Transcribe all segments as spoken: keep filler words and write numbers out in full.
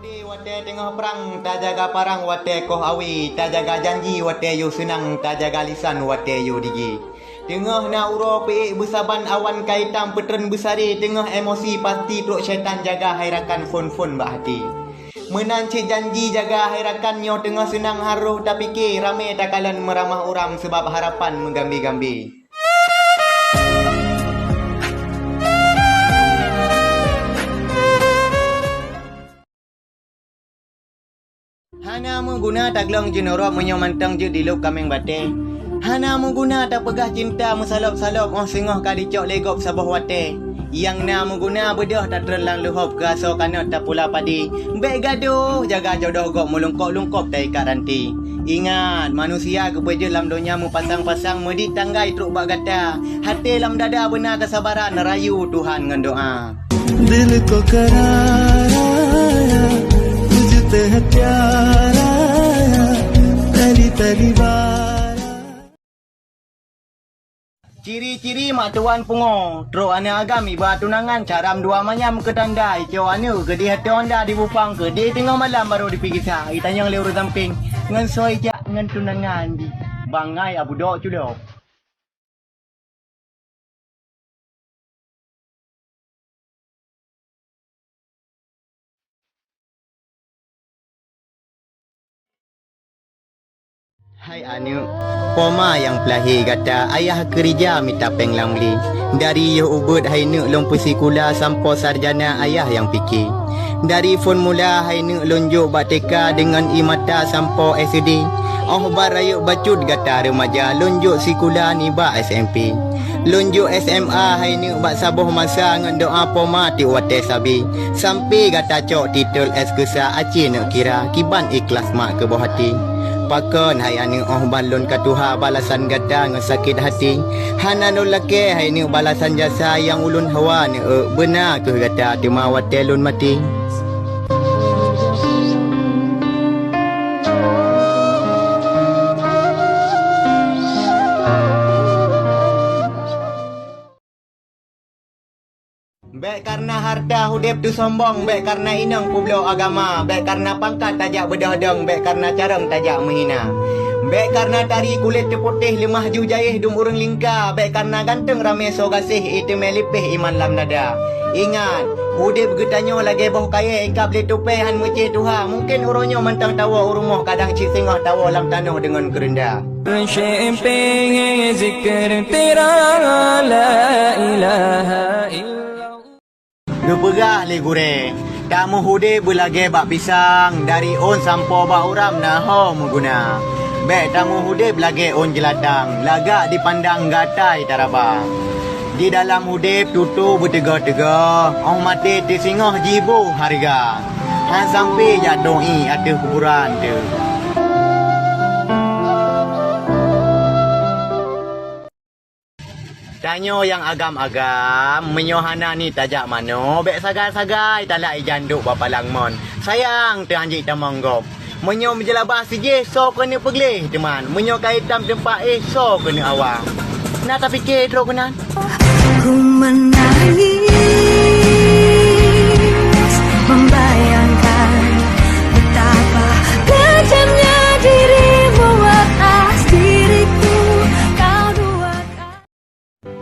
Watée teungoh prang, tajaga parang watée koh awe, tajaga janji watée yôh seunang, tajaga lisan watée yôh digi. Teungoh na uroe peuék beusaban awan ka itam peutreun beusaré, teungoh emosi pasti trok syaitan jaga hai rakan phon-phon bak hati. Meunan cit janji jaga hai rakan nyoe teungoh seunang harôh tapike, ramé takalon meuramah uram seubab harapan meugambi-gambi. Hana meuguna taglong jeunurot meunyoe mantong jeuet dilôb kaméng batée. Hana meuguna tapeugah cinta meusalop-salop óh singoh ka dicok lé gob saboh watée. Nyang na meuguna beudôh tatreun lam leuhop keu asoe kanot tapula padi. Bék gadôh jaga jodoh gob meulungkop-lungkop taikat ranti. Ingat, manusia geupeujeuet lam donya meupasang-pasang, meudiet tanggai trok bak gata. Até lam dada beuna keusabaran, rayu Tuhan ngon doa. दिल को करारा, तुझ पे है प्यारा, तली तली बारा. Ciri-ciri mak tuan pungo, trok aneuk agam iba tunangan, caram dua manyam keu tanda, icok aneuk keudeh ateueh honda dibupang, keudeh teungoh malam barô dipigisa, itanyong lé ureueng sampéng, ngon soe ijak ngon tunangan jih, bangai abudok culok. Hai aneuk, poma nyang peulahé gata, ayah keurija mita péng lam lé. Dari yoh ubeuet hai neuk lôn peusikula sampoe sarjana, ayah nyang pike. Dari phon mula hai neuk lôn jok bak TK deungon ie mata sampoe SD. Óh ban rayeuk bacut gata remaja, lôn jok sikula nibak SMP. Lôn jok SMA hai neuk bak saboh masa ngon doa poma tiep watée sabe. Sampai gata cok titel S keu sa aci neuk kira, kiban ikhlas mak keuboh hati. Pakon hai aneuk óh ban lôn ka tuha balasan gata ngon sakét hati. Hana lôn lakée hai neuk balasan jasa nyang ulôn hawa neuk, beuna kheueh gata teuma watée lôn maté. Bék kareuna hareuta udeb teusombong, bék kareuna inong peubloe agama, bék kareuna pangkat tajak beudôh dong, bék kareuna carông tajak meuhina. Bék kareuna tari kulét teuputéh leumah ju jayéh dum ureuëng lingka, bék kareuna ganteng ramé soe gaséh, iteumé lipéh iman lam dada. Ingat, udeb geutanyoe lagée boh kayée ingkab lé tupée han meucéh tuha, mungken uroe nyoe mantong tawoe u rumoh kadang cit singoh tawoe lam tanoh deungon keureunda. Geupeugah lé gurée, tameuh udeb beulagée bak pisang, dari ôn sampoe bak uram na ho meuguna. Bék tameuh udeb lagée ôn jeulatang, lagak dipandang gatai taraba. Di dalam udeb tutoe beuteugoe-teugoe, óh maté teusingoh jiboh hareuga. Han sampai jadong ié ateueh kuburan teuh. Tanyoe nyang agam-agam, meunyoe hana ni tajak manoe, bék sagai-sagai talak ijan dok bak palang mon. Sayang teuh hanjeuet tamong gob. Meunyoe meujeulabah sijih, soe keuneuk peugleh teuman. Meunyoe ka itam teumpat éh, soe keuneuk awang. Na tapike trok keunan? Ku menangis membayangkan betapa kejamnya dirimu atas diriku. Kau duakan.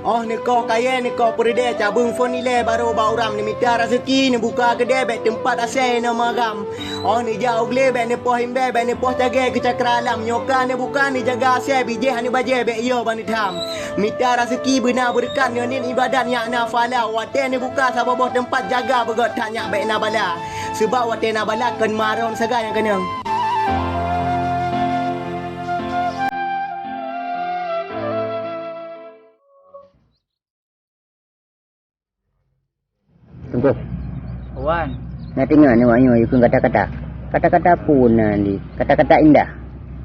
Óh neukoh kayée neukoh peureudée cabeueng phon ilée barô bak uram neumita raseuki neubuka keudée bék teumpat asée inoe magam. Óh neujak u glé bék neupoh imbée bék neupoh cagée keu cakra alam nyoe ka neubuka neujaga asée bijéh aneuk bajée bék yo bak neutham. Mita raseuki beuna beureukat ngon niet ibadat nyak na pahala watée neubuka saboh boh teumpat jaga beugét that nyak bék na bala. Seubab watée na bala kon maron sagai nyang keunong. Teungku. Wan. Na teungoh ni wak nyoe yukun kata-kata. Kata-kata pun na di. Kata-kata indah.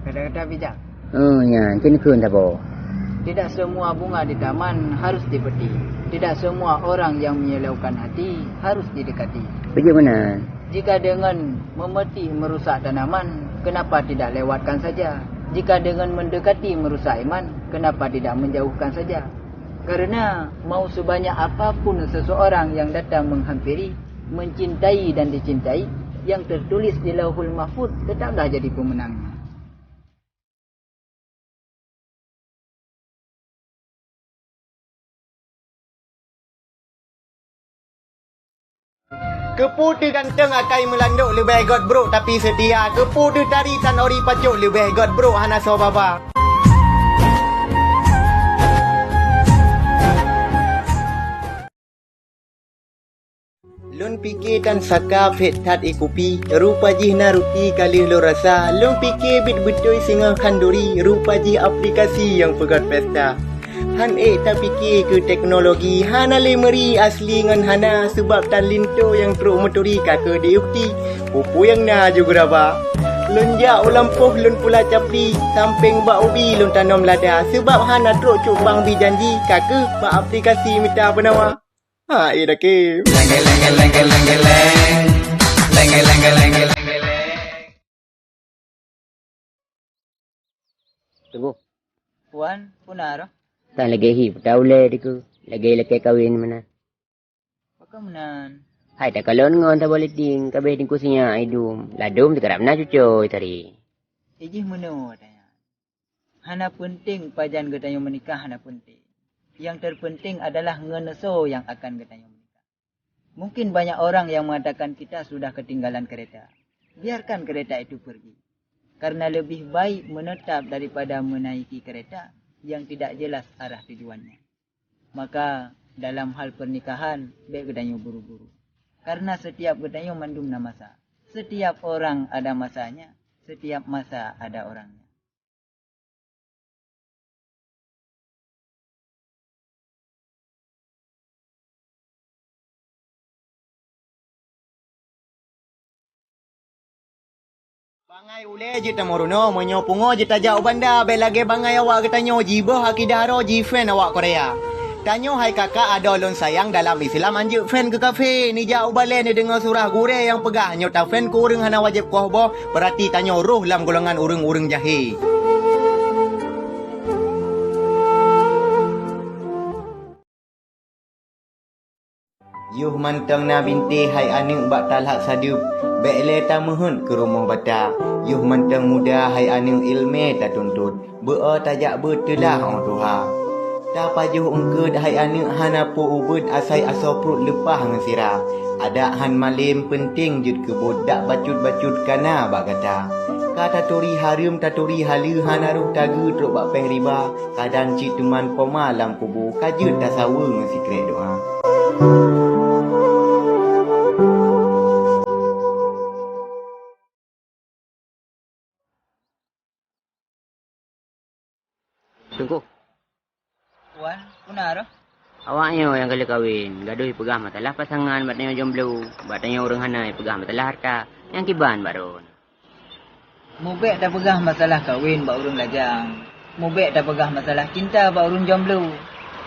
Kata-kata bijak. Oh, nyan, cen kheun saboh. Tidak semua bunga di taman harus dipetik. Tidak semua orang yang menyilaukan hati harus didekati. Begitu benar. Jika dengan memetik merusak tanaman, kenapa tidak lewatkan saja? Jika dengan mendekati merusak iman, kenapa tidak menjauhkan saja? Karena mau sebanyak apapun seseorang yang datang menghampiri, mencintai dan dicintai, nyang teutuléh di Lauhul Mahfuz, teutaplah jadi peumeunangnya. Keupeue teuh ganteng akai meulandok leubeh gét brok tapi seutia? Keupeue teuh tari tan ori pacok leubeh gét brok hana soe baba? Lôn pike tan saka phét that ié kupi, rupa jih na ruti ka lheueh lôn rasa. Lôn pike biet beutôi singoh khanduri, rupa jih aplikasi nyang peugét pesta. Han ék tapike keu teknologi, hana lé meuri asli ngon hana, seubab tan linto nyang trok meuturi ka keu diukti, peue-peue nyang na jeuet geuraba. Lôn jak u lampôh lôn pula capli, sampéng bak ubi lôn tanom lada, seubab hana trok cok bank bi janji, ka keuh bak aplikasi mita peunawa. Ha, eh, dakém. Leng, leng, leng, leng, leng, leng. Leng, leng, leng, leng, leng, leng. Teungku. Wan, peue na roh? Tan lagèe hi, peue ta ulèe dikeue. Lagèe lakèe kawén meunan. Pakon meunan? Hai takalon ngon saboh liting, ka abéh teungku sinyak idum. Ladôm teukarab na cucoe tadi. Eh, jih meunoe watèe nyan. Hana peunteng pajan geutanyoe meunikah, hana peunteng. Nyang teupeunteng adalah ngon soe nyang akan geutanyoe meunikah. Mungkin banyak orang yang mengatakan kita sudah ketinggalan kereta. Biarkan kereta itu pergi. Karena lebih baik menetap daripada menaiki kereta yang tidak jelas arah tujuannya. Maka, dalam hal pernikahan, bèk geutanyoe buru-buru. Karena setiap geutanyoe mandum na masa. Setiap orang ada masanya, setiap masa ada orangnya. Bangai ulèe jeuet tameurunoe, meunyoe pungo jeuet tajak u banda, bèk lagèe bangai awak geutanyoe jiboh akidah aro jifan awak Korea. Tanyoe hai kakak adoe lôn sayang dalam Islam anjeuk fan keu kafé, neujak u balèe neudeungoe surah gurèe nyang peugah nyoe tafan keu ureueng hana wajéb koh boh, beurati tanyoe rôh lam golongan ureueng-ureueng jahé. Yoh mantong na bintéh hai aneuk bak talhat sadeup, bèk lé tameuheuet keu rumoh bata. Yoh mantong muda hai aneuk ileumèe tatuntut, beu-o tajak beuet teulah 'oh tuha. Tapajoh eungkôt hai aneuk hana peue ubeut asai asoe pruet leupah ngon sira. Adak han malém peunteng jeuet keu buet dak bacut-bacut ka na bak gata. Ka taturi hareuem taturi haleue hana rôh tageue trok bak péng riba. Kadang cit teuma poma lam kubu ka jeuet tasaweue ngon sikrek doa. Teungku. Wan, peue na roh? Awak nyoe nyang ka lheueh kawén, gadoh jipeugah masalah pasangan bak tanyoe jomblo, bak tanyoe ureueng hana jipeugah masalah hareuta, nyang kiban bak droeneuh. Mubèk tapeugah masalah kawén bak ureueng lajang. Mubèk tapeugah masalah cinta bak ureueng jomblo.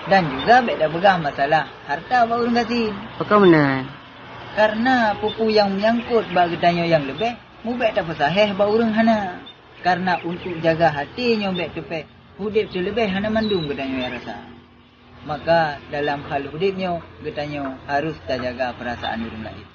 Dan juga bèk tapeugah masalah hareuta bak ureueng gasien. Pakon meunan? Karena peue-peue nyang meunyangkot bak geutanyoe nyang leubeh, mubèk tapeusahéh bak ureueng hana. Karena untuk jaga até nyoe bèk teupéh, udép teuleubeh hana mandum geutanyoe nyang rasa. Maka, dalam hal udép nyoe, geutanyoe harôh tajaga peurasaan ureueng laén.